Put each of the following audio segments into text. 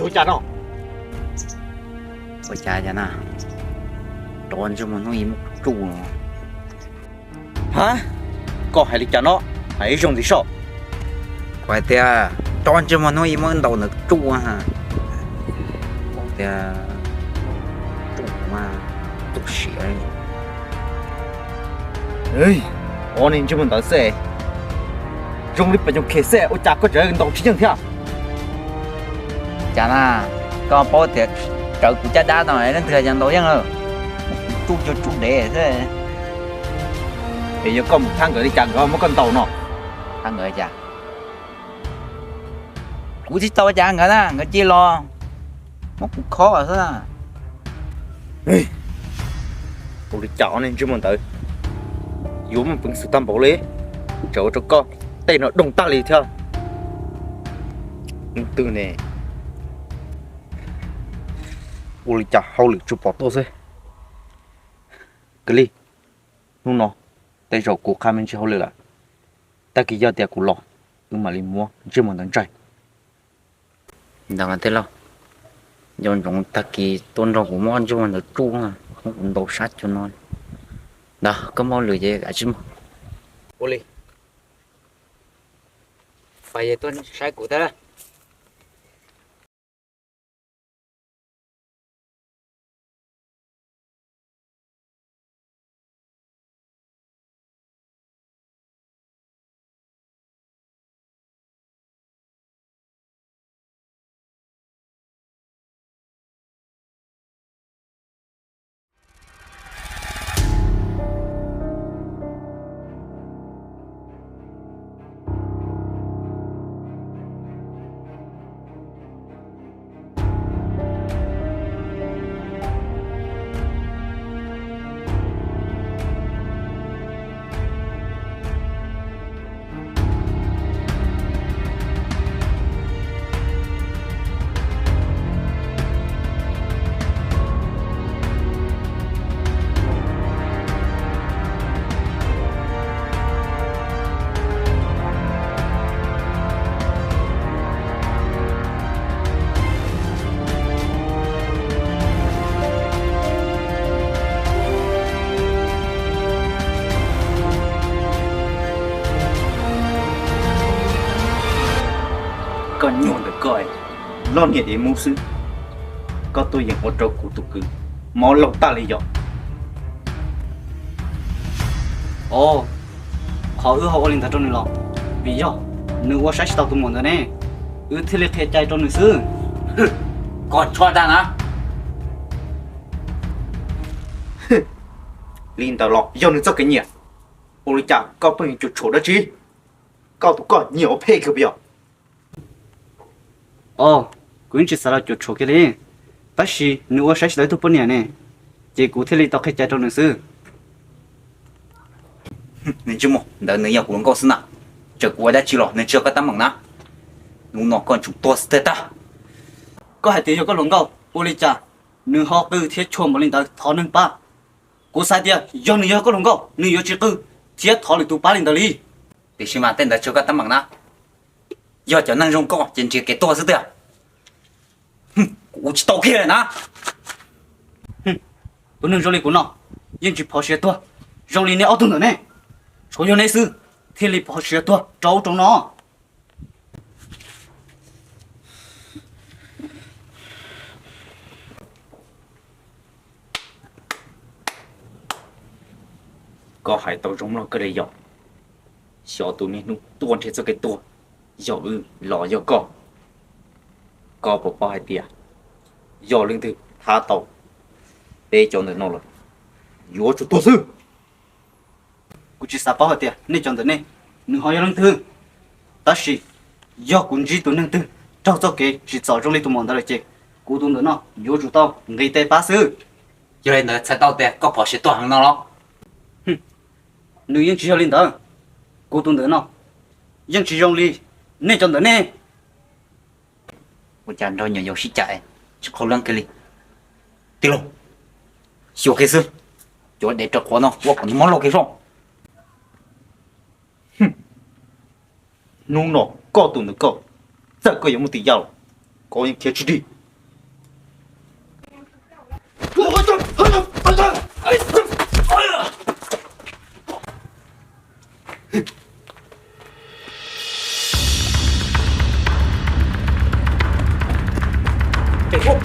Cas no? Ua cas cas na, rov ntsej muag hnub ib muab kuv tsuj no. Ha, koj hais li cas no? Hais ib zaug ntxiv saib. Kuv hais tias rov ntsej muag hnub ib muab ntaus ntawd tsuj, tias tsuj mas txuj siav. Ob niag ntsej muag ntawd xwb, zoo li pes nyuag khes xwb, ua cas koj tseem ntaus tsis yeej thiab? Cas na, koj paub tias rawv kuv caj dab no leej twg yog ntaus yeej lawm, kuv tsuj cuag tsuj dev xwb. Es yog koj mus thab nkawd li cas nkawd muab koj ntaus no? Thab nkawd cas? Kuv tsis tau cas nkawd na, nkawd cia los muab kuv khob xwb. Ua li cas ob niag ntsej muag ntawd yuav muaj peev xwm tag npaum li, tseem ua rau koj tej no doog tag li thiab. Hnub twg ne, ua li cas hauj lwm tsuas pom tuaj xwb. Kwv Lis, hnub no tej zaum kuv qha me ntsis hauj lwm lawm, tag kis yog tias kuv los, wb mam li muab ntsej muag ntawd ntsais. Ntawd mas tej laug, nco ntsoov tag kis tuaj nrog kuv muab ntsej muag ntawd tsuj, muab kuv ntaus sab cuag no. Ntawd koj muaj hauj lwm ces kav tsij mus. Ua li, fais tuaj saib kuv thiab. Koj nyuag ntawm koj, loj niag dev mub xwb, koj tuaj yeem ua rau kuv tus kwv mob laug tag li yom? Os, qhov wb ho ua li ntawd rau nws los vim yog nws ua saib tsis taus tus muam ntawd ne, wb thiaj li qhia cai rau nws xwb. Koj txhob dag na. Li ntawd los yog nws txoj kev nyiam. Ua li cas koj pheej cuam tshuam dab tsi? Koj tus koj nyiam ua phem kawg puas yog? Os, kuv yeej tsis xav los cuam tshuam kiag li, tab sis nws ua saib tsis taus ib tug poj niam ne, ces kuv thiaj li tau qhia cai rau nws xwb. Nws ntsej muag ntawd nws yog kuv hluas nkauj xwb na, txawm kuv ua dab tsi los nws tsis yog koj teeb meem na. Hnub no koj tsum tuag xwb tiag tag. Koj hais tias yog koj hluas nkauj, ua li cas nws ho qw thiab chua npaum li ntawd thov neeg pab? Kuv xav tias yog nws yog koj hluas nkauj nws yuav tsis qw thiab thov lwm tus pab li ntawd li. Tiam sis mas tej ntawd tsis yog koj teeb meem na, yog cov neeg zoo koj ces nrhiav kev tuag xwb tiag. Kuv ua tsis tau kiag na. Tus neeg zoo li kuv no yeej tsis phov siav tuag zoo li neb ob tug ntawm ne. Tshuav yog neb xwb thiaj li phov siav tuag rau ub rau no. Koj hais tau zoo mlog kawg li yom. Xyov tus niaj hnub tuaj nrhiav txoj kev tuag, yog wb los yog koj? Koj puas paub hais tias yog leej twg thab tau peb cov ntawm no lawm, yuav tsum tuag xwb. Kuv tsis xav paub hais tias nej cov ntawm nej nws ho yog leej twg, tab sis yog kuv ntsib tus neeg twg raug txoj kev tsim txom zoo li tus muam ntawd lawm ces kuv tus ntawm no yuav tsum tau nqis tes pab xwb. Yog li ntawd txhais tau tias koj phom siav tuag heev no los? Nws yeej tsis yog li ntawd. Kuv tus ntawm no yeej tsis zoo li nej cov ntawm nej. Ua cas nrog nyuam yaus sib cais tsis qhau leej kiag li? Tij laug, xyuas kiag xwb, cov dev raws qhuav no ua kom nws mob laug kiag soj. Hnub no koj tus ntawm koj, txawm koj yuav muaj tis yaj los koj yeej khiav tsis dim. Twg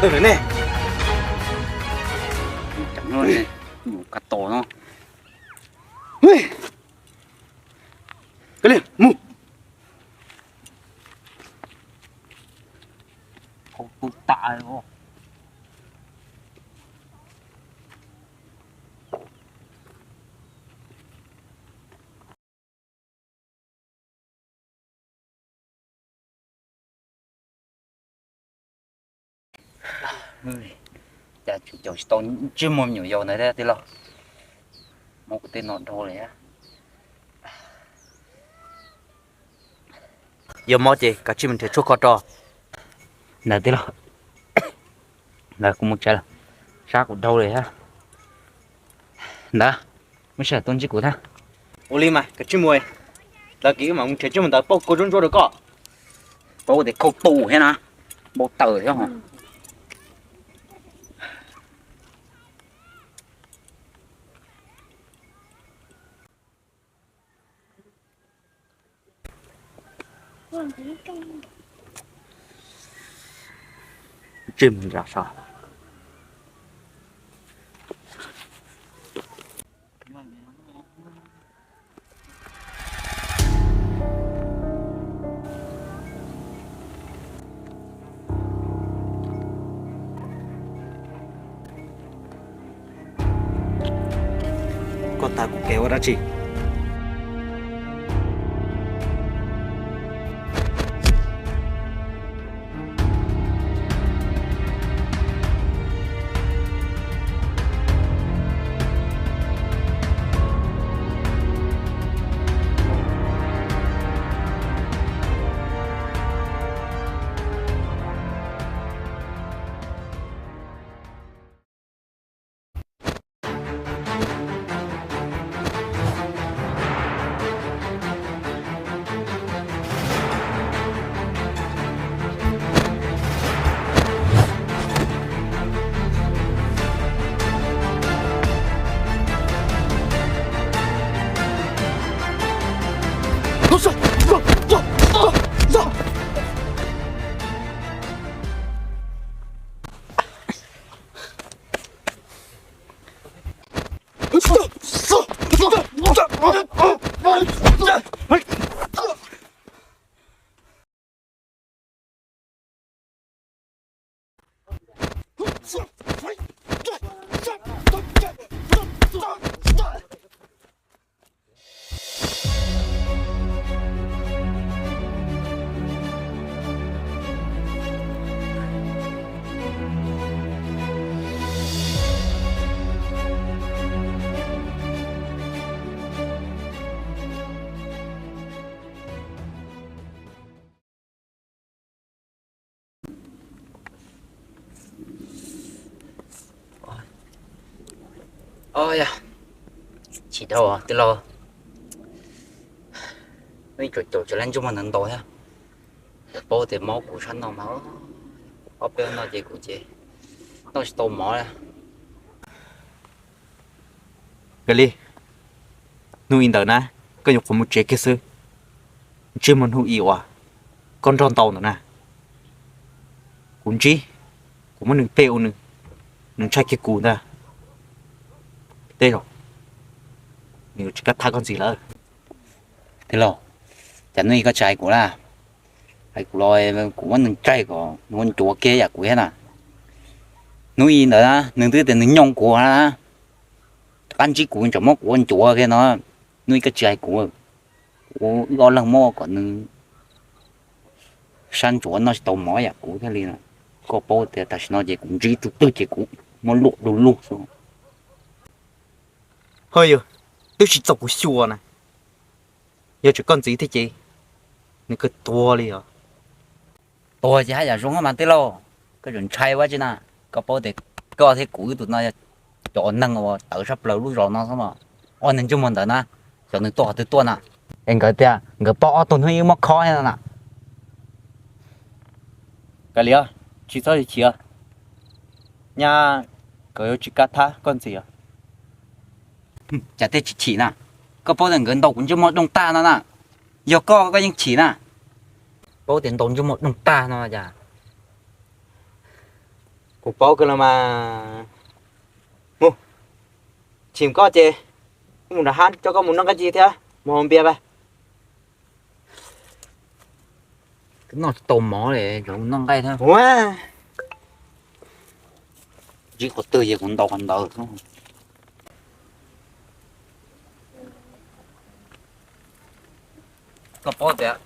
lawm ne? Ka to no. Kali mus. Hauv tu tas os. Cas tsis tau ntsej muag me nyuam yaus ntawd thiab tij laug. Mob kuv tej no dhau li. Yog mob ces kav tsij mus nrhiav tshuaj kho rau. Ntawd tij laug, ntawd kuv mus tsev lawm, sab kuv dhau li thiab. Ntawd, muaj sij hawm tuaj ntsib kuv thiab. Ua li mas kav tsij mus, lawv kiv wb mam mus nrhiav tshuaj mus ntawd pauj kua ntsuab ntsuab rau koj. Pauj tias khau tus thiab na, npau taws thiab os. Tsis mus nram sab. Koj tas kuv kev ua dab tsi? Tsis dhau tij laug, nej caum caum tsis laib ntsej muag ntau ntau thiab. Paub tias mob kuv sab no mas ob peb hnub no ces kuv ces noj tsis tau mov li. Kawg li, hnub i ntawd na, koj nyuam qhuav mus tsev kiag xwb, ntsej muag hnub i uas koj nrog ntau ntawd na, kuv ntsib, kuv muab nws pe ua nws, nws ntshai kiag kuv ntag. Tej zaum nws tsis kam thab koj ntxiv lawm. Tij laug, cas hnub i koj tsis hais kuv na? Hais kuv los kuv muab nws tsaig kom nws ua ncuav kiag yam kuv thiab na. Hnub i ntawd na nws twb tias nws nyoo kuv na, Tab ntsib kuv tseem muab kuv ua ncuav kiag no. Hnub ib koj tsis hais kuv, kuv wb ob leeg muab ua kom nws sab ntsuav noj tsis tau mov yam kuv thiaj li. Koj paub tias tam sim no ces kuv ntsib tus twg ces kuv muab luam du lug xwb. Ho yog twb tsis txaus kuv xyuas na, yog tseem koj ntxiv thiab ces nws kawg tuag li os. Tuag ces haj yam zoo mas tij laug, koj tseem ntshai ua tsi na. Koj paub tias koj thiab kuv wb tus no yog cov neeg uas tawv tshaj plaws lub zos no xwb mas. Ob niag ntsej muag ntawd na, xyov nws tuaj qhov twg tuaj na. Es nkawd tias nkawd paub ob tug hnub ib muab khob thiab no na. Kav liam, tsis txhob chim, nyab, nkawd yuav tsis kav thab koj ntxiv os. Cas thiaj tsis chim na, koj paub tias nkawd ntaus kuv ntsej muag dooj tag no na. Yog koj koj yeej chim na. Paub tias ntaus ntsej muag dooj tag no cas. Kuv paub kawg los mas. Mus, chim koj ces kuv mus nram hav coj koj mus noj nqaij ci thiab mus haus npias pab. Noj tsis tau mov li, noj nqaij thiab. Ua, ntsib qhov twg ces kuv ntaus qhov ntawd. Koj paub tias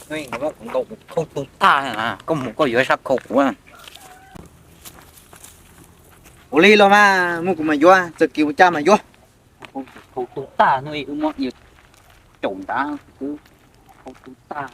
hnub ib nkawd muab kuv ntaus kuv khau tu tag na, koj mus koj yuav sab khau kuv. Ua li los mas, muab kuv mas yuav, txawm kiv ua cas mas yuav. Khau tu tag, hnub ib wb muab caum nrad, khau tu tag.